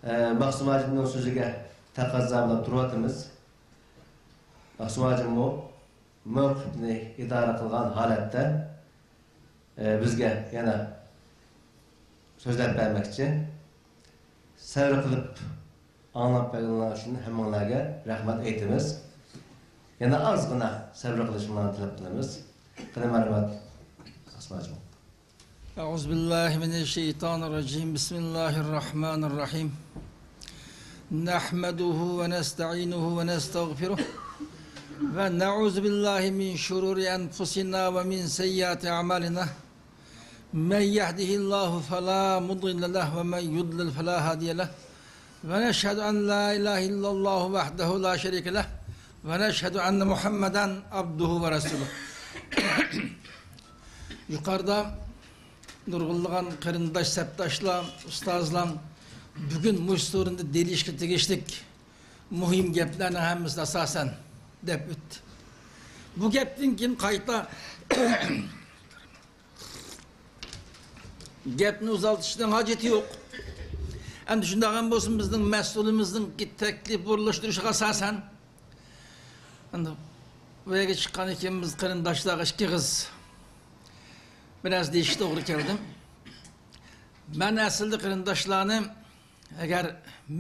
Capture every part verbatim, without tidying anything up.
ئە، مەخسۇم ھاجىمنىڭ سۆزىگە تەقەززا بىلەن تۇرۇۋاتىمىز. مەخسۇم ھاجىممۇ مەۋقىپنى ئىدارە قىلغان ھالەتتە، ئە، بىزگە يەنە سۆزلەپ بەرمەكچى. سەۋر قىلىپ ئاڭلاپ بەرگىنىڭلار ئۈچۈن ھەممىڭلارگە رەھمەت ئېيتىمىز. يەنە ئازغىنە سەۋر قىلىشىڭلارنى تەلەپ قىلىمىز. قېنى، مەرھەمەت، مەخسۇم ھاجىم. أعوذ بالله من الشيطان الرجيم. بسم الله الرحمن الرحيم. نحمده ونستعينه ونستغفره، ونعوذ بالله من شرور أنفسنا ومن سيئات أعمالنا. من يهده الله فلا مضل له، ومن يضلل فلا هادي له. ونشهد أن لا إله إلا الله وحده لا شريك له، ونشهد أن محمدا عبده ورسوله. يۇقىرىدا نۇرغۇنلىغان قېرىنداش، سەپداشلار، ئۇستازلار بۈگۈن مۇشۇ سورۇندا دېيىلىشكە تېگىشلىك مۇھىم گەپلەرنىڭ ھەممىسىنى ئاساسەن دەپ ئۆتتى. بۇ گەپتىن كېيىن قايتا گەپنى ئۇزارتىشنىڭ ھاجىتى يوق. ئەمدى شۇنداق ھەم بولسۇن، بىزنىڭ مەسئۇلىمىزنىڭ تەكلىپ ئورۇنلاشتۇرۇشىغا ئاساسەن، ئەمدى بۇ يەرگە چىققان ئىكەنمىز، قېرىنداشلارغا ئىككى ئېغىز بىر نەرسە دېيىشكە توغرا كەلدى. مەن ئەسلىدە قېرىنداشلارنى، ئەگەر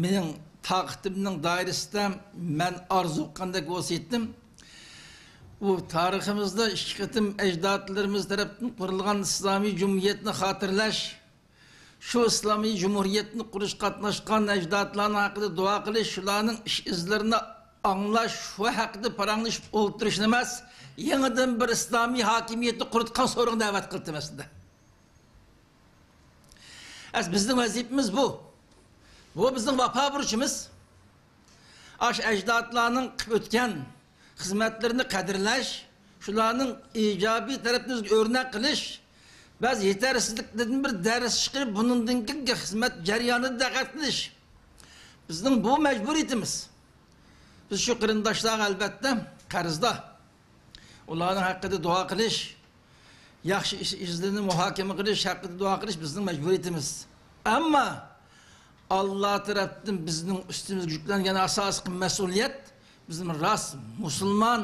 مېنىڭ تاقىتىمنىڭ دائىرىسىدە مەن ئارزۇ قىلغاندەك بولسا ئېيتتىم، بۇ تارىخىمىزدا ئىككى قېتىم ئەجدادلىرىمىز تەرەپتىن قۇرۇلغان ئىسلامىي جۇمھۇرىيەتنى خاتىرىلەش، شۇ ئىسلامىي جۇمھۇرىيەتنى قۇرۇشقا قاتناشقان ئەجدادلارنىڭ ھەققىدە دۇئا قىلىش، شۇلارنىڭ ئىش ئىزلىرىنى ئاڭلاش، شۇ ھەققىدە پاراڭلىشىپ ئولتۇرۇشنى ئەمەس، يېڭىدىن بىر ئىسلامىي ھاكىمىيەتنى قۇرۇتقان سورۇنغا دەۋەت قىلدىم ئەسلىدە. ئەس-، بىزنىڭ ۋەزىپىمىز بۇ. بۇ بىزنىڭ ۋاپا بۇرچىمىز. ئاشۇ ئەجدادلارنىڭ قىلىپ ئۆتكەن خىزمەتلىرىنى قەدىرلەش، شۇلارنىڭ ئىجابىي تەرەپلىرىنى ئۆرنەك قىلىش، بەزى يېتەرسىزلىكلىرىدىن بىر دەرس چىقىرىپ، بۇنىڭدىن كېيىنكى خىزمەت جەريانىدا دىققەت قىلىش بىزنىڭ بۇ مەجبۇرىيىتىمىز. بىز شۇ قېرىنداشلارغا ئەلۋەتتە قەرزدار. ئۇلارنىڭ ھەققىدە دۇئا قىلىش، ياخشى ئىش ئىزلىرىنى مۇھاكىمە قىلىش ھەققىدە دۇئا قىلىش بىزنىڭ مەجبۇرىيىتىمىز. ئەمما ئاللا تەرەپتىن بىزنىڭ ئۈستىمىزگە يۈكلەنگەن ئاساسلىق مەسئۇلىيەت، بىزنىڭ راست مۇسۇلمان،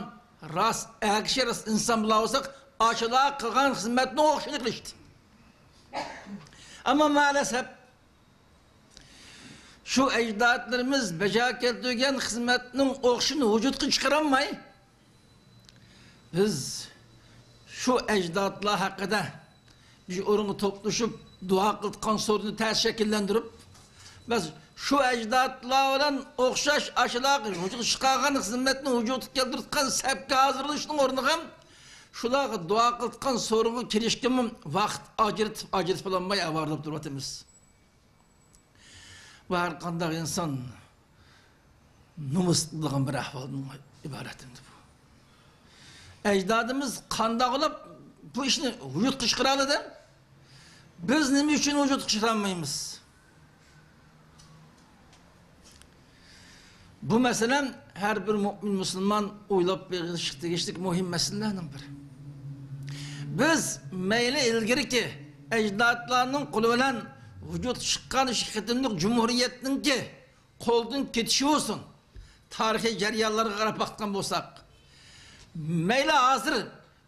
راست ئەر كىشى، راست ئىنسان بولساق، ئاشۇلار قىلغان خىزمەتنىڭ ئوخشىشىنى قىلىشتى. ئەمما مائەلەسەپ، شۇ ئەجدادلىرىمىز بەجا كەلتۈرگەن خىزمەتنىڭ ئوخشىشىنى ۋۇجۇدقا چىقىرالماي، بىز شۇ ئەجدادلار ھەققىدە بىر ئورۇنغا توپلىشىپ، دۇئا قىلىدىغان سورۇننى تەس شەكىللەندۈرۈپ، بىز شۇ ئەجدادلار بىلەن ئوخشاش ئاشۇلار ۋۇجۇدقا چىقارغان خىزمەتنى ۋۇجۇدقا كەلتۈرۈۋاتقان سەپكە ھازىرلىنىشنىڭ ئورنىغا، شۇلارغا دۇئا قىلىدىغان سورۇنغا كىرىشكىمۇ ۋاقىت ئاجرىتىپ، ئاجرىتىپ بولالماي ئاۋارە بولۇپ تۇرۇۋاتىمىز. بۇ ھەر قانداق ئىنسان نومۇس قىلىدىغان بىر ئەھۋالدىن ئىبارەت ئەمدى بۇ. ئەجدادىمىز قانداق قىلىپ بۇ ئىشنى ۋۇجۇدقا چىقىرالىدى؟ بىز نېمە ئۈچۈن ۋۇجۇدقا چىقىرالمايمىز؟ بۇ مەسىلە ھەر بىر مۆمىن مۇسۇلمان ئويلاپ بېقىشقا تېگىشلىك مۇھىم مەسىلىلەرنىڭ بىرى. بىز مەيلى ئىلگىرىكى ئەجدادلارنىڭ قولى بىلەن ۋۇجۇدقا چىققان ئىككى قېتىملىق جۇمھۇرىيەتنىڭكى قولدىن كېتىشى بولسۇن، تارىخىي جەريانلارغا قاراپ باققان بولساق، مەيلى ھازىر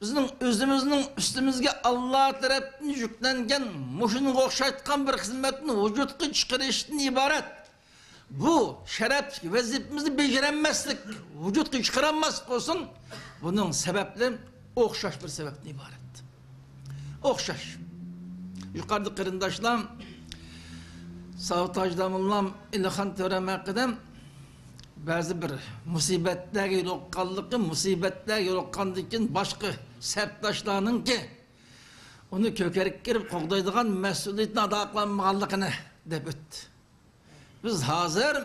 بىزنىڭ ئۆزىمىزنىڭ ئۈستىمىزگە ئاللا تەرەپتىن يۈكلەنگەن مۇشۇنىڭغا ئوخشايدىغان بىر خىزمەتنى ۋۇجۇدقا چىقىرىشتىن ئىبارەت بۇ شەرەپلىك ۋەزىپىمىزنى بېجىرەلمەسلىك، ۋۇجۇدقا چىقىرالماسلىق بولسۇن، بۇنىڭ سەۋەبلىرى ئوخشاش بىر سەۋەبتىن ئىبارەت. ئوخشاش. يۇقىرىدا قېرىنداشلار، ساۋۇت ھاجى داموللام ئېلىخان تۆرەم ھەققىدە بەزى بىر مۇسىبەتلەرگە يولۇققانلىقى، مۇسىبەتلەرگە يولۇققاندىن كېيىن باشقا سەپداشلارنىڭكى ئۇنى كۆكەرتكە كىرىپ قوغدايدىغان مەسئۇلىيىتىنى ئادا قىلالمىغانلىقىنى دەپ ئۆتتى. بىز ھازىر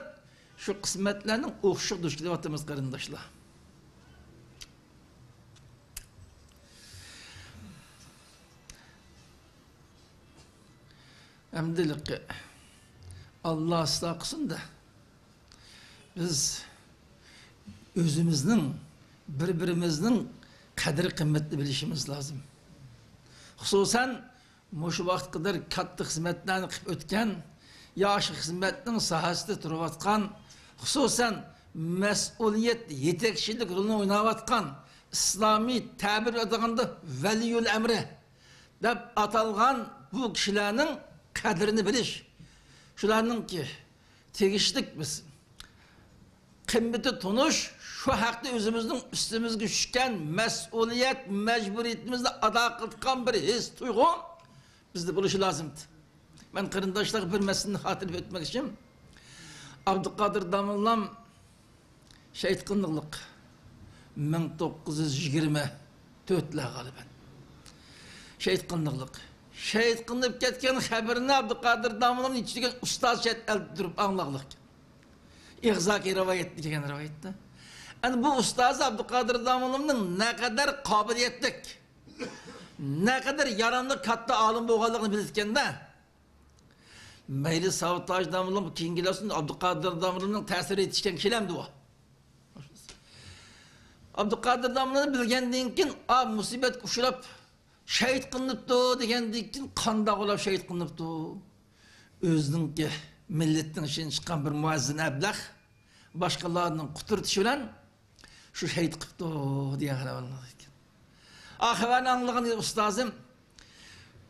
شۇ قىسمەتلەرنىڭ ئوخشىشىغا دۇچ كېلىۋاتىمىز، قېرىنداشلار. ئەمدىلىكى ئاللا ئىسلاھ قىلسۇن-دە، بىز ئۆزىمىزنىڭ، بىر-بىرىمىزنىڭ قەدىر-قىممىتىنى بىلىشىمىز لازىم. خۇسۇسەن، مۇشۇ ۋاقىتقا قەدەر كاتتا خىزمەتلەرنى قىلىپ ئۆتكەن، ياخشى خىزمەتنىڭ ساھەسىدە تۇرۇۋاتقان، خۇسۇسەن، مەسئۇلىيەت يېتەكچىلىك رولىنى ئويناۋاتقان، ئىسلامىي تەبىر بىلەن ئېيتقاندا، ۋەلىيۇل ئەمرى دەپ ئاتالغان بۇ كىشىلەرنىڭ قەدرىنى بىلىش، شۇلارنىڭكى تېگىشلىك بىز قىممىتى تونۇش، شۇ ھەقتە ئۆزىمىزنىڭ ئۈستىمىزگە چۈشكەن مەسئۇلىيەت، مەجبۇرىيىتىمىزنى ئادا قىلىدىغان بىر ھېس تۇيغۇ بىزدە بولۇشى لازىمدى. مەن قېرىنداشلارغا بىر مەسىلىنى خاتىرىلەپ ئۆتمەكچى. ئابدۇقادىر داموللام شېھىت قىلىنغانلىق، مىڭ توققۇز يۈز يىگىرمە تۆتلەر غالىبەن. شېھىت قىلىنغانلىق. شېھىت قىلىنىپ كەتكەن خەۋىرىنى ئابدۇقادىر داموللامنىڭ يېتىشتۈرگەن ئۇستازى چەت ئەلدە تۇرۇپ ئاڭلىغانلىق. ئىغزاكى رىۋايەتتە كەلگەن رىۋايەتتە. ئەنە بۇ ئۇستازى ئابدۇقادىر داموللامنىڭ نەقەدەر قابىلىيەتلىك، نەقەدەر ياراملىق كاتتا ئالىم بولغانلىقىنى بىلىدىكەندە. مەيلى ساۋۇت ھاجى داموللام كېيىنكىلەر ئۈچۈن ئابدۇقادىر داموللامنىڭ تەسىرى يېتىشكەن كىشىلەرمىدى ئۇ. ئابدۇقادىر داموللامنى بىلگەندىن كېيىن، ئا، مۇسىبەتكە ئۇچراپ، شېھىت قىلىنىپتۇ دېگەندىن كېيىن، قانداق بولۇپ شېھىت قىلىنىپتۇ؟ ئۆزىنىڭكى مىللىتىنىڭ ئىچىدىن چىققان بىر مۇئەززىن ئەبلەخ باشقىلارنىڭ قۇترىتىشى بىلەن شۇ شېھىت قىپتۇ دېگەن خەۋەرنى ئاڭلىغان ئىكەن. ئا خەۋەرنى ئاڭلىغان ئۇستازىم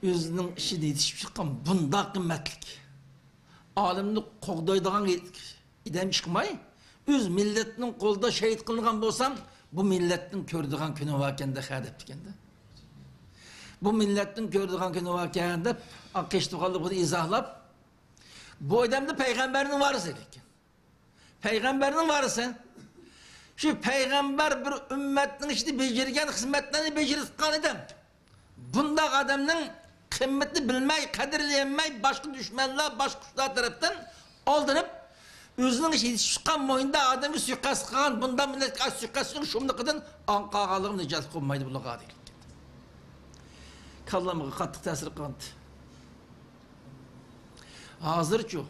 ئۆزىنىڭ ئىچىدە يېتىشىپ چىققان بۇنداق قىممەتلىك ئالىمنى قوغدايدىغان ئادەم چىقماي، ئۆز مىللەتنىڭ قولىدا شېھىت قىلىنغان بولسام، بۇ مىللەتنىڭ كۆرىدىغان كۈنى باركەن-دە، ھە، دەپتىكەن-دە. بۇ مىللەتنىڭ كۆرىدىغان كۈنى باركەن دەپ، قېشىدىغانلىقىنى ئىزاھلاپ، بۇ ئادەمدە پەيغەمبەرنىڭ ۋارىسى ئىكەن. پەيغەمبەرنىڭ ۋارىسى. شۇ پەيغەمبەر بىر ئۈممەتنىڭ ئىچىدە بېجىرگەن خىزمەتلەرنى بېجىرىۋاتقان ئادەم. بۇنداق ئادەمنىڭ قىممىتىنى بىلمەي، قەدرىنى يەنمەي، باشقا دۈشمەنلەر، باشقا كۈچلەر تەرەپتىن ئالدىنىپ، ئۆزىنىڭ يېتىشىپ چىققان مۇھىتتا ئادەمگە سۇيىقەست قىلغان، بۇنداق مىللەتكە سۇيىقەست قىلغان شۇملۇقىدىن ئاڭ قالغانلىقىنى نىجات قىلمايدۇ بۇلارغا دېگەن. كاللامغا قاتتىق تەسىر قىلغانتى. ھازىرچۇ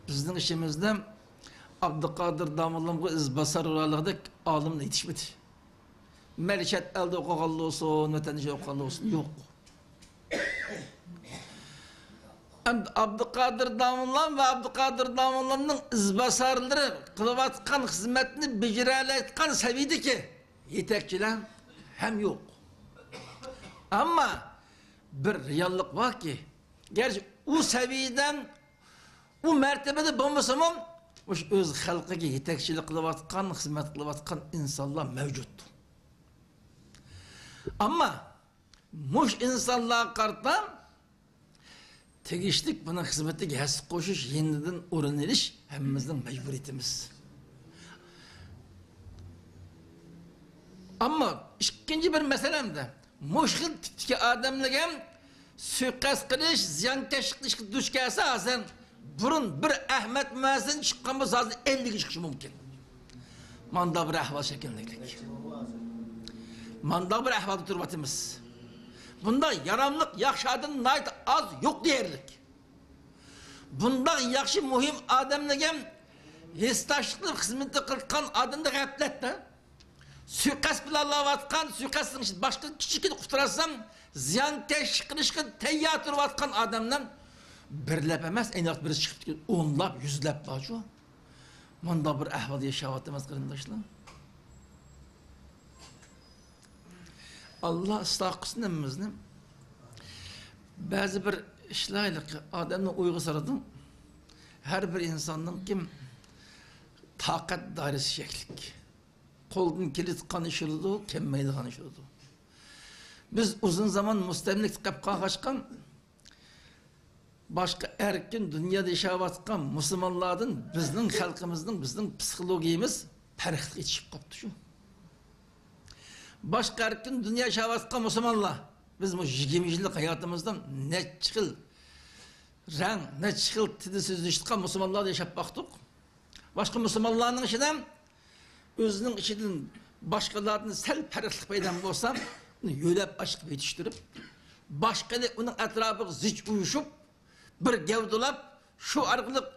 بىزنىڭ ئىچىمىزدە ئابدۇقادىر داموللامغا ئىز باسار بولارلىقىدەك ئالىم يېتىشمىدى. مەيلى چەت ئەلدە ئوقۇغانلار بولسۇن، ۋەتەندە ئوقۇغانلار بولسۇن، يوق. ئەمدى ئابدۇقادىر داموللام ۋە ئابدۇقادىر داموللامنىڭ ئىزباسارلىرى قىلىۋاتقان خىزمەتنى بېجىرەلەيدىغان سەۋىيەدىكى يېتەكچىلەر ھەم يوق. ئەمما بىر رېئاللىق باركى، گەرچە ئۇ سەۋىيەدە، ئۇ مەرتىۋىدە بولمىسىمۇ، مۇشۇ ئۆز خەلقىگە يېتەكچىلىك قىلىۋاتقان، خىزمەت قىلىۋاتقان ئىنسانلار مەۋجۇت. ئەمما مۇشۇ ئىنسانلارغا قارىتا تېگىشلىك بۇنىڭ خىزمىتىگە ھەسسە قوشۇش، يېنىدىن ئورۇن ئېلىش ھەممىمىزنىڭ مەجبۇرىيىتىمىز. ئەمما ئىككىنچى بىر مەسىلەمدە، مۇشۇ خىل تىپتىكى ئادەملەرگە سۇيىقەست قىلىش، زىيانكەشلىك قىلىشقا دۇچ كەلسە، ھازىر بۇرۇن بىر ئەخمەت مۇئەززىن چىققان بولسا، ھازىر ئەللىككە چىقىشى مۇمكىن. مانداق بىر ئەھۋال شەكىللەنگەنلىك. مانداق بىر ئەھۋالدا تۇرۇۋاتىمىز. بۇنداق ياراملىق، ياخشى ئادەم ناھايىتى ئاز، يوق دېيەرلىك. بۇنداق ياخشى، مۇھىم ئادەملەرگە ھېسداشلىق قىلىپ خىزمىتى قىلىدىغان ئادەمدە غەپلەتتە، سۇيىقەست پىلانلاۋاتقان، سۇيىقەستنىڭ ئىچىدە باشقا كىچىككىنە قۇتراتسام، زىيانكەشلىك قىلىشقا تەييار تۇرۇۋاتقان ئادەملەر بىرلەپ ئەمەس، ئەينى ۋاقىت بىرسى چىقىپ كېتىدۇ، ئونلاپ، يۈزلەپ بارچۇ. مۇنداق بىر ئەھۋالدا ياشاۋاتىمىز، قېرىنداشلار. ئاللا ئىسلاھ قىلسۇن ھەممىمىزنى. بەزى بىر ئىشلار ئادەمنى ئويغا سالىدۇ. ھەر بىر ئىنساننىڭكى تاقەت دائىرىسى چەكلىك. قولدىن كېلىدىغان ئىش بولىدۇ، كەلمەيدىغان ئىش بولىدۇ. بىز ئۇزۇن زامان مۇستەملىكە قىلىپ قالغاچقا، باشقا ئەركىن دۇنيادا ياشاۋاتقان مۇسۇلمانلاردىن بىزنىڭ خەلقىمىزنىڭ، بىزنىڭ پسىخولوگىيىمىز پەرقلىق يېتىشىپ قاپتۇ شۇ. باشقا ئەركىن دۇنيا ياشاۋاتقان مۇسۇلمانلار، بىز مۇشۇ يىگىرمە يىللىق ھاياتىمىزدا نەچچە خىل رەڭ، نەچچە خىل تىلدا سۆزلىشىدىغان مۇسۇلمانلاردا ياشاپ باقتۇق. باشقا مۇسۇلمانلارنىڭ ئىچىدە ئۆزىنىڭ ئىچىدىن باشقىلاردىن سەل پەرقلىق پەيدا بولسا، ئۇنى يۆلەپ ئاشلىق يېتىشتۈرۈپ، باشقىلار ئۇنىڭ ئەتراپىغا زىچ ئۇيۇشۇپ، بىر گەۋدىلەپ، شۇ ئارقىلىق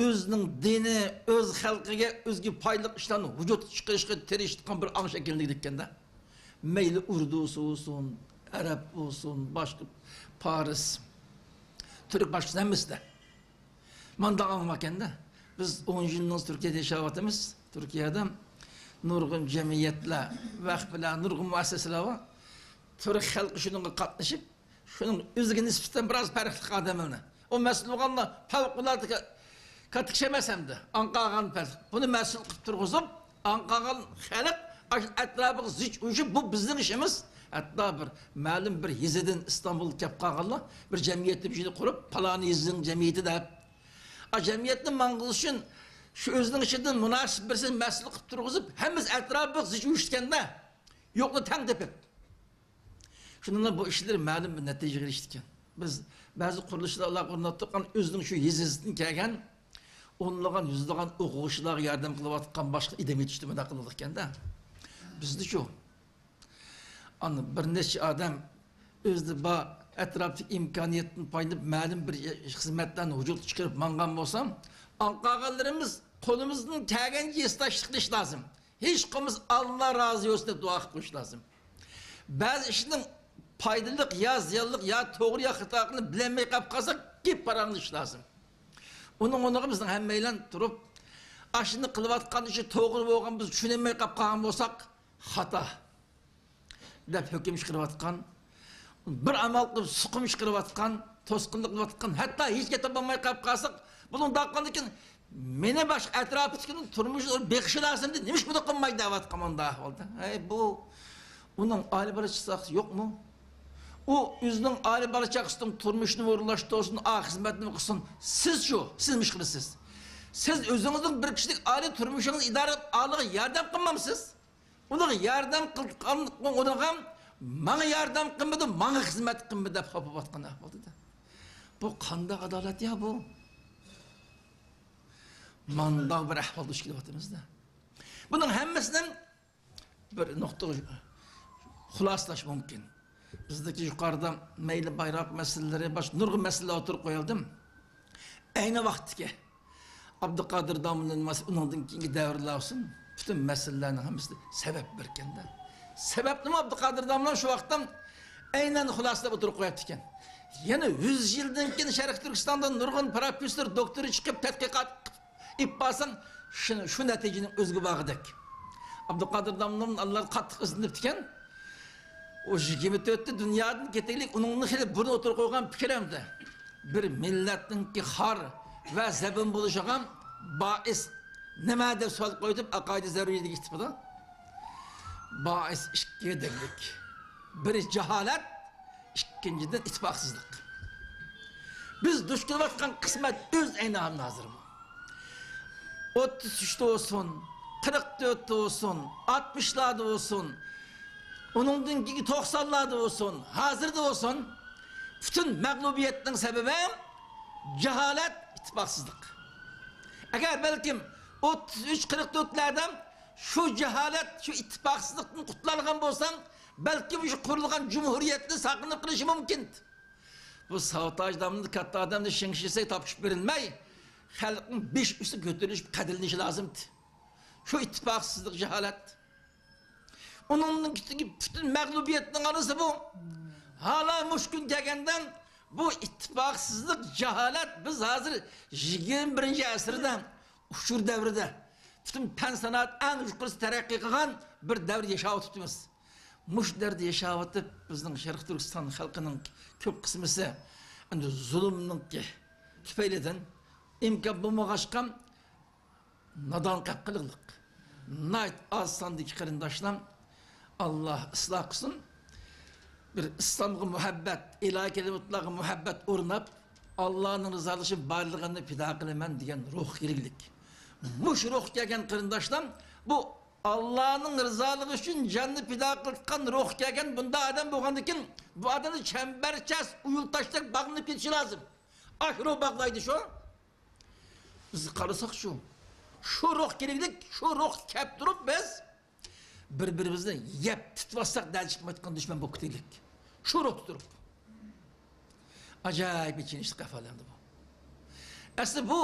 ئۆزىنىڭ دىنى، ئۆز خەلقىگە، ئۆزىگە پايدىلىق ئىشلارنى ۋۇجۇدقا چىقىرىشقا تىرىشىدىغان بىر ئاڭ شەكىللەنگەنىكەندە. مەيلى ئۇردۇسى بولسۇن، ئەرەب بولسۇن، باشقا پارس، تۈرك، باشقىسى ھەممىسىدە. مانداق ئاڭلىماكەندە. بىز ئون يىلدىن تۈركىيەدە ياشاۋاتىمىز. تۈركىيەدە نۇرغۇن جەمئىيەتلەر، ۋەقىفلەر، نۇرغۇن مۇئەسسەسىلەر بار. تۈرك خەلقى شۇنىڭغا قاتنىشىپ، شۇنىڭ ئۆزىگە نىسبەتەن بىراز پەرقلىق ئادەملەرنى. ئۇ مەسئۇل بولغاندا پەۋقۇلئاددە كا-، كاتتا كىشى ئەمەس ئەمدى. ئاڭقاغان پەرق. بۇنى مەسئۇل قىلىپ تۇرغۇزۇپ، ئاڭقاغان خەلق ئاشۇ ئەتراپىغا زىچ ئۇيۇشۇپ، بۇ بىزنىڭ ئىشىمىز. ھەتتا بىر مەلۇم بىر يېزىدىن ئىستانبۇلغا كەپ قالغانلار بىر جەمئىيەتنى بىر يېرىگە قۇرۇپ، پالانى يېزىنىڭ جەمئىيىتى دەپ. ئا، جەمئىيەتنى ماڭغۇزۇش ئۈچۈن شۇ ئۆزىنىڭ ئىچىدىن مۇناسىپ بىرسىنى مەسئۇل قىلىپ تۇرغۇزۇپ، ھەممىسى ئەتراپىغا زىچ ئۇيۇشكەندە، يوقنى تەڭ تېپىپ. شۇنىڭ بىلەن بۇ ئىشلىرى مەلۇم بىر نەتىجىگە ئېرىشتىكەن. بىز بەزى قۇرۇلۇشلارغا ئورناتتۇق، ئەنە ئۆزىنىڭ شۇ يېزىسىدىن كەلگەن ئون مىڭلىغان، يۈز مىڭلىغان ئوقۇغۇچىلارغا ياردەم قىلىۋاتقان باشقا ئىدىم يېتىشتى مۇنداق قىلىدىكەن-دە. بىزدىچۇ؟ ئانا بىر نەچچە ئادەم ئۆزىدە بار ئەتراپتىكى ئىمكانىيەتتىن پايدىلىنىپ، مەلۇم بىر خىزمەتلەرنى ۋۇجۇدقا چىقىرىپ ماڭغان بولسا، ئاڭقاغانلىرىمىز قولىمىزدىن كەلگەنچە ھېسداشلىق قىلىش لازىم. ھېچ قىلمىسا، ئاللا رازى بولسۇن دەپ دۇئا قىلىپ قويۇش لازىم. بەزى ئىشنىڭ پايدىلىق يا زىيانلىق، يا توغرا يا خاتا قىلىپ بىلەلمەي قېلىپ قالساق، گەپ پاراڭلىشىش لازىم. ئۇنىڭ ئورنىغا بىزنىڭ ھەممەيلەن تۇرۇپ، ئاشۇنى قىلىۋاتقان ئىشى توغرا بولغان، بىز چۈشىنەلمەي قېلىپ قالغان بولساق، خاتا دەپ ھۆكۈم چىقىرىۋاتقان، بىر ئامال قىلىپ سۇقۇم چىقىرىۋاتقان، توسقۇنلۇق قىلىۋاتقان، ھەتتا ھېچ گەپ تاپالماي قېلىپ قالساق، بۇنىڭ داققاندىن كېيىن مېنى باشقا ئەتراپىدىكىنىڭ تۇرمۇشىنى بېقىشى لازىمدى، نېمىشقا بۇنداق قىلمايدۇ دەۋاتقان مۇنداق ئەھۋالدا. ھەي، بۇ ئۇنىڭ ئائىلە بالا چاقىسى يوقمۇ؟ ئۇ ئۆزىنىڭ ئائىلە بالا چاقىسىنىڭ تۇرمۇشىنى ئورۇنلاشتۇرسۇن، ئا خىزمەتنى قىلسۇن. سىزچۇ؟ سىز نېمە ئىش قىلىسىز؟ سىز ئۆزىڭىزنىڭ بىر كىشىلىك ئائىلە تۇرمۇشىڭىزنى ئىدارە قىلىپ ئالىغا ياردەم قىلمامسىز؟ ئۇنىڭغا ياردەم قىلغان، ئۇنىڭغا ماڭا ياردەم قىلمىدى، ماڭا خىزمەت قىلمىدى دەپ خاپا بولۇۋاتقان ئەھۋالدا. بۇ قانداق ئادالەت يا بۇ؟ مانداق بىر ئەھۋالدا دۇچ كېلىۋاتىمىز-دە. بۇنىڭ ھەممىسىدىن بىر نۇقتىغا خۇلاسىلاش مۇمكىن. بىزدىكى يۇقىرىدا مەيلى بايراق مەسىلىلىرى، باشقا نۇرغۇن مەسىلىلەر ئوتتۇرىغا قويۇلدى. ئەينى ۋاقىتتىكى ئابدۇقادىر داموللىدىن باشلاپ ئۇنىڭدىن كېيىنكى دەۋرلەر بولسۇن، پۈتۈن مەسىلىلەرنىڭ ھەممىسىدە سەۋەب بىركەندە. سەۋەبنىمۇ ئابدۇقادىر داموللا شۇ ۋاقىتتا ئەينەن خۇلاسىلەپ ئوتتۇرىغا قويۇپتىكەن. يەنە يۈز يىلدىن كېيىن شەرقىي تۈركىستاندا نۇرغۇن پروفېسسور، دوكتور چىقىپ تەتقىقات ئېلىپ بارساڭ، شۇ، شۇ نەتىجىنىڭ ئۆزىگە بارغۇدەك. ئابدۇقادىر داموللام ئاللادىن قاتتىق ئىزدىنىپتىكەن. ئۇ يىگىرمە تۆتتە دۇنيادىن كېتەيلىك، ئۇنىڭدىن خېلى بۇرۇن ئوتتۇرىغا قويغان پىكرىمدە، بىر مىللەتنىڭكى خار ۋە زەبۇن بولۇشىغا بائىس نېمە دەپ سوئال قويۇپ، ئەقايىدى زەرۇرىيىدىكى كىتابىدا، بائىس ئىككى دەيدىكەن. بىرى جاھالەت، ئىككىنچىدىن، ئىتتىپاقسىزلىق. بىز دۇچ كېلىۋاتقان قىسمەت ئۆز ئەينى ھازىرمۇ. ئوتتۇز ئۈچتە بولسۇن، قىرىق تۆتتە بولسۇن، ئاتمىشلاردا بولسۇن، ئۇنىڭدىن كېيىنكى توقسانلاردا بولسۇن، ھازىردا بولسۇن، پۈتۈن مەغلۇبىيەتنىڭ سەۋەبى جاھالەت، ئىتتىپاقسىزلىق. ئەگەر بەلكىم ئوتتۇز ئۈچ، قىرىق تۆتلەردە شۇ جاھالەت، شۇ ئىتتىپاقسىزلىقتىن قۇتۇلالىغان بولساڭ، بەلكىم شۇ قۇرۇلغان جۇمھۇرىيەتنى ساقلىنىپ قېلىشى مۇمكىن. بۇ ساۋتاژ داموللا كاتتا ئادەمنى شېڭ شىسەي تاپشۇرۇپ بېرىلمەي، خەلقنىڭ بېشى ئۈستىگە كۆتۈرۈلۈشۈپ قەدىرلىنىشى لازىمدى. شۇ ئىتتىپاقسىزلىق، جاھالەت. ئۇنىڭدىن كېيىنكى پۈتۈن مەغلۇبىيەتنىڭ ئانىسى بۇ. ھالا مۇشۇ كۈن كەلگەندە بۇ ئىتتىپاقسىزلىق، جاھالەت، بىز ھازىر يىگىرمە بىرىنچى ئەسىردە، ئۇچۇر دەۋرىدە، پۈتۈن پەن سانائەت ئەڭ يۇقىرىسى تەرەققىي قىلغان بىر دەۋردە ياشاۋاتىپتىمىز. مۇشۇ دەۋردە ياشاۋاتىپ، بىزنىڭ شەرقىي تۈركىستان خەلقىنىڭ كۆپ قىسمىسى ئەمدى زۇلۇمنىڭكى تۈپەيلىدىن ئىمكان بولمىغاچقا، نادان قېلىپ قېلىغلىق. ناھايىتى ئاز ساندىكى قېرىنداشلار، ئاللا ئىسلاھ قىلسۇن، بىر ئىسلامغا مۇھەببەت، ئىلاھىي كەلىمىتلارغا مۇھەببەت ئورناپ، ئاللانىڭ رىزالىقى ئۈچۈن بارلىقىمنى پىدا قىلىمەن دېگەن روھ كېرەكلىك. مۇشۇ روھ كەلگەن قېرىنداشلار، بۇ ئاللانىڭ رىزالىقى ئۈچۈن جاننى پىدا قىلىدىغان روھ كەلگەن بۇنداق ئادەم بولغاندىكىن، بۇ ئادەمنى چەمبەرچاس ئۇيۇل تاشتەك باغلىنىپ كېتىشى لازىم. ئاشۇ روھ باغلايدۇ شۇ. بىز قارىساقچۇ، شۇ روھ كېرەكلىك، شۇ روھ كەپ تۇرۇپ بىز بىر-بىرىمىزنى يەپ تىتىۋاتساق، دەل چىقمايدىغان دۈشمەن بولۇپ كېتەيلىك. شۇ روھتا تۇرۇپ. ئاجايىپ ئېچىنىشلىق ئەھۋال ئەمدى بۇ. ئەسلى بۇ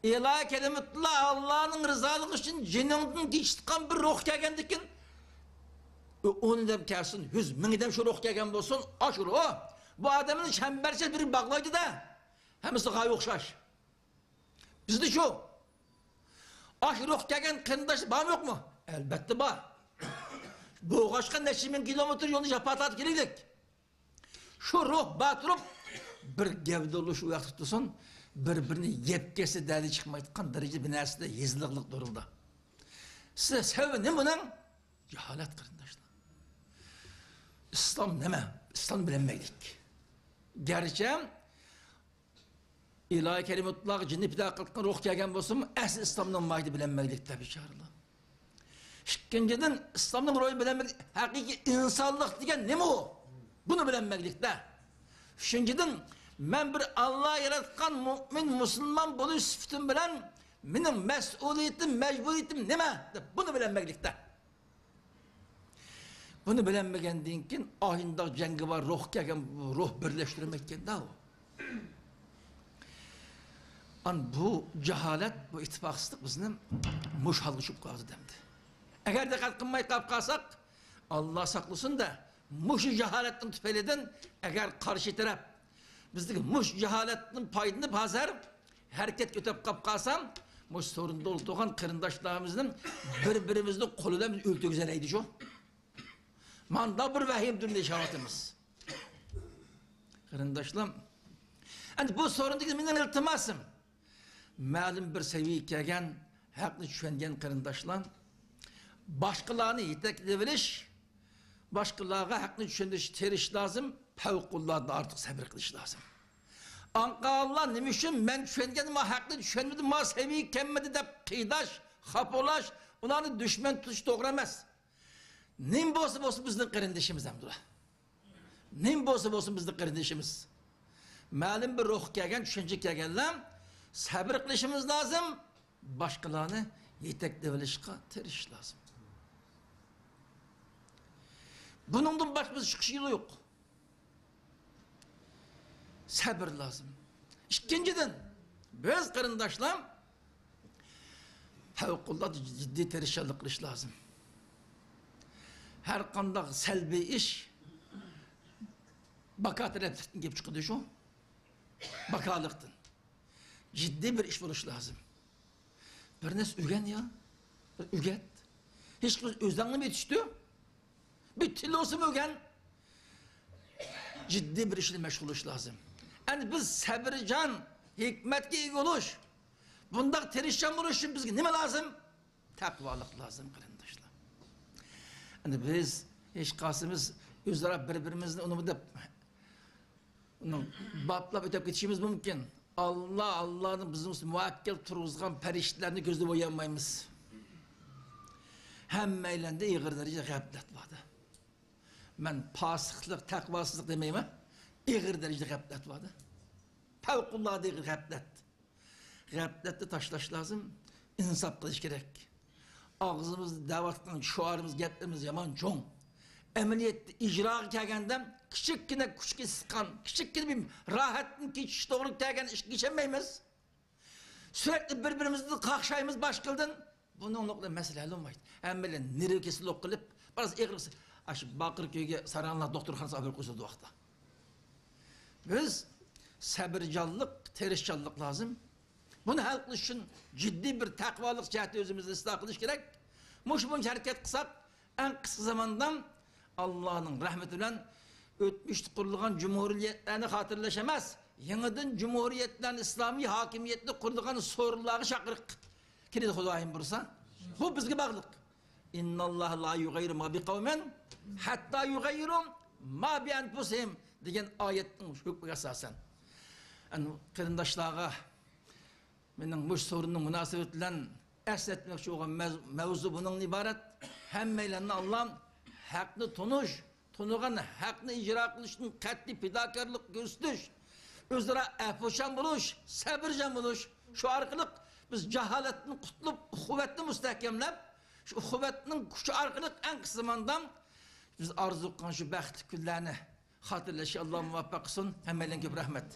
ئىلاھىي كەلىمىتۇللا، ئاللانىڭ رىزالىقى ئۈچۈن جېنىڭدىن كېچىدىغان بىر روھ كەلگەندىكىن، ئۇ ئون ئادەم كەلسۇن، يۈز، مىڭ ئادەم شۇ روھ كەلگەن بولسۇن، ئاشۇ روھ بۇ ئادەمنى چەمبەرچاس بىرگە باغلايدۇ-دە. ھەممىسى غايە ئوخشاش. بىزدە شۇ. ئاشۇ روھ كەلگەن قېرىنداش بارمۇ يوقمۇ؟ ئەلبەتتە بار. بولغاچقا نەچچە مىڭ كىلومېتىر يولنى جاپا تارتىپ كېلەيلىك. شۇ روھ بار تۇرۇپ، بىر گەۋدە بولۇش ئۇ ياقتا تۇرسۇن، بىر-بىرىنى يەپ كەتسە دەردى چىقمايدىغان دەرىجىدە بىر نەرسىدە يېزىلىقلىق دۇرۇلدا. سىز سەۋەبى نېمە بۇنىڭ؟ جاھالەت، قېرىنداشلار. ئىسلام نېمە؟ ئىسلام بىلەلمەيلىك. گەرچە ئىلاھى كەرىمۇللاغا جىننى پىدا قىلىدىغان روھ كەلگەن بولسىمۇ، ئەسلى ئىسلامنىڭ ماھىيىتى بىلەنمەيلىكتە بىچارىلەر. ئىككىنچىدىن، ئىسلامنىڭ روھى بىلەنمەيلىك، ھەقىقىي ئىنسانلىق دېگەن نېمە ئۇ؟ بۇنى بىلەنمەيلىكتە. ئۈچىنچىدىن، مەن بىر ئاللا ياراتقان مۇئمىن مۇسۇلمان بولۇش سۈپىتىم بىلەن مېنىڭ مەسئۇلىيىتىم، مەجبۇرىيىتىم نېمە دەپ بۇنى بىلەنمەيلىكتە. بۇنى بىلەلمىگەندىن كېيىن ئاينداق جەڭگىۋار روھ كەلگەن، روھ بىرلەشتۈرمەيدىكەن-دە ئۇ. ئان بۇ جاھالەت، بۇ ئىتتىپاقسىزلىق بىزنى مۇشۇ ھالغا چۈشۈرۈپ قالدى دەمدى. ئەگەر دىققەت قىلماي قاپ قالساق، ئاللا ساقلىسۇن-دە، مۇشۇ جاھالەتنىڭ تۈپەيلىدىن ئەگەر قارشى تەرەپ بىزدىكى مۇشۇ جاھالەتتىن پايدىلىنىپ ھازىر ھەرىكەتكە ئۆتۈپ قاپ قالسا، مۇشۇ سورۇندا ئولتۇرغان قېرىنداشلىرىمىزنى بىر-بىرىمىزنى قولى بىلەن ئۆلتۈرگۈزەلەيدۇ شۇ. ماندا بىر ۋەھىمە دۇنيا ياشاۋاتىمىز. قېرىنداشلار، ئەندى بۇ سورۇندىكى مېنىڭ ئىلتىماسىم، مەلۇم بىر سەۋىيەگە كەلگەن، ھەقنى چۈشەنگەن قېرىنداشلار، باشقىلارنى يېتەكلىۋېلىش، باشقىلارغا ھەقنى چۈشەندۈرۈشكە تىرىشىش لازىم، پەۋقۇلئاددە ئارتۇق سەۋر قىلىش لازىم. ئاڭقاللار نېمە ئۈچۈن مەن چۈشەنگەن، ما ھەقنى چۈشەنمىدى، ما سەۋىيەگە كەلمىدى دەپ قىيناش، خاپا بولاش، ئۇلارنى دۈشمەن تۇتۇش توغرا ئەمەس. نېمە بولسا بولسۇن، بىزنىڭ قېرىندىشىمىز ئەمدىلا. نېمە بولسا بولسۇن، بىزنىڭ قېرىندىشىمىز. مەلۇم بىر روھقا كەلگەن، چۈشەنچىگە كەلگەنلەر سەۋر قىلىشىمىز لازىم، باشقىلارنى يېتەكلىۋېلىشقا تىرىشىش لازىم. بۇنىڭدىن باشقا بىز چىقىش يولى يوق. سەۋر لازىم. ئىككىنچىدىن، بىز قېرىنداشلار پەۋقۇلئاددە جىددىي تىرىشچانلىق قىلىش لازىم. ھەر قانداق سەلبىي ئىش باكا تەرەپلىكتىن كېلىپ چىقىدۇ شۇ. باكالىقتىن. جىددىي بىر ئىش بولۇشى لازىم. بىر نەرسە ئۆگەن يا. بىر ئۆگەت. ھېچقىسى ئۆزۈڭنى بېتىشتۇ. بىر تىل بولسىمۇ ئۆگەن. جىددىي بىر ئىش بىلەن مەشغۇللىنىش لازىم. ئەمدى بىز سەۋرچان، ھېكمەتكە ئىگە بولۇش، بۇنداق تىرىشچان بولۇش ئۈچۈن بىزگە نېمە لازىم؟ تەقۋالىق لازىم، قېرىنداشلار. ئەمدى بىز ھېچقايسىمىز ئۆزئارا بىر-بىرىمىزنى ئۇنىمۇ دەپ ئۇنىڭ باپلاپ ئۆتۈپ كېتىشىمىز مۇمكىن. ئاللا، ئاللانىڭ بىزنى مۇۋەككىل تۇرغۇزغان پەرىشتىلەرنى كۆزدە بويانمايمىز. ھەممەيلەندە ئېغىر دەرىجىدە غەپلەت بار-دە. مەن پاسىقلىق، تەقۋاسىزلىق دېمەيمەن. ئېغىر دەرىجىدە غەپلەت بار-دە. پەۋقۇلئاددە ئېغىر غەپلەت. غەپلەتنى تاشلاش لازىم، ئىنساپ قىلىش كېرەك. ئاغزىمىزدا دەۋاتقان شوئارىمىز، گەپلىرىمىز يامان چوڭ. ئەمەلىيەتتە ئىجراغا كەلگەندە كىچىككىنە كۈچكە سىققان، كىچىككىنە بىر راھەتتىن كېچىش توغرا كەلگەن ئىشقا كېچەلمەيمىز. سۈرەتتە بىر-بىرىمىزنى قاقشايمىز باشقىلىدىن. بۇنىڭ نۇقتىدا مەسىلە ھەل بولمايدۇ. ھەممىلا نېرۋا كېسىلى بولۇپ قېلىپ، بىراز ئېغىر، ئاشۇ باقىر كۆيگە ساراڭلار دوختۇرخانىسىغا ئاپىرىپ قويسىدۇ ۋاقىتتا. بىز سەبرىجانلىق، تىرىشچانلىق لازىم. بۇنى ھەل قىلىش ئۈچۈن جىددىي بىر تەقۋالىق جەھەتتە ئۆزىمىزنى ئىسلاھ قىلىش كېرەك. مۇشۇ بويىچە ھەرىكەت قىلساق، ئەڭ قىسقا زاماندا ئاللانىڭ رەھمىتى بىلەن ئۆتمۈشتە قۇرۇلغان جۇمھۇرىيەتلەرنى خاتىرىلەش ئەمەس، يېڭىدىن جۇمھۇرىيەتلەرنى، ئىسلامىي ھاكىمىيەتنى قۇرىدىغان سورۇنلارغا چاقىرىق كېلىدۇ، خۇدايىم بۇيرۇسا. بۇ بىزگە باغلىق. «ئىنناللاھە لا يۇغەييىرۇ ما بىقەۋمىن ھەتتا يۇغەييىرۇ ما بىئەنفۇسىھىم» دېگەن ئايەتنىڭ ھۆكمىگە ئاساسەن. ئەن-، قېرىنداشلارغا مېنىڭ مۇشۇ سورۇننىڭ مۇناسىۋىتى بىلەن ئەسلەتمەكچى بولغان مەز-، مەۋزۇ بۇنىڭدىن ئىبارەت. ھەممەيلەننى ئاللا ھەقنى تونۇش، تونۇغان ھەقنى ئىجرا قىلىشتىن قەتئىي پىداكارلىق كۆرسىتىش، ئۆزئارا ئەپۇچان بولۇش، سەبرىجان بولۇش، شۇ ئارقىلىق بىز جاھالەتتىن قۇتۇلۇپ، ئۇخۇۋەتنى مۇستەھكەملەپ، شۇ ئۇخۇۋەتنىڭ كۈچى ئارقىلىق ئەڭ قىسقا زاماندا بىز ئارزۇ قىلغان شۇ بەختلىك كۈنلەرنى خاتىرىلەشكە ئاللا مۇۋەپپەق قىلسۇن. ھەممەيلەنگە كۆپ رەھمەت.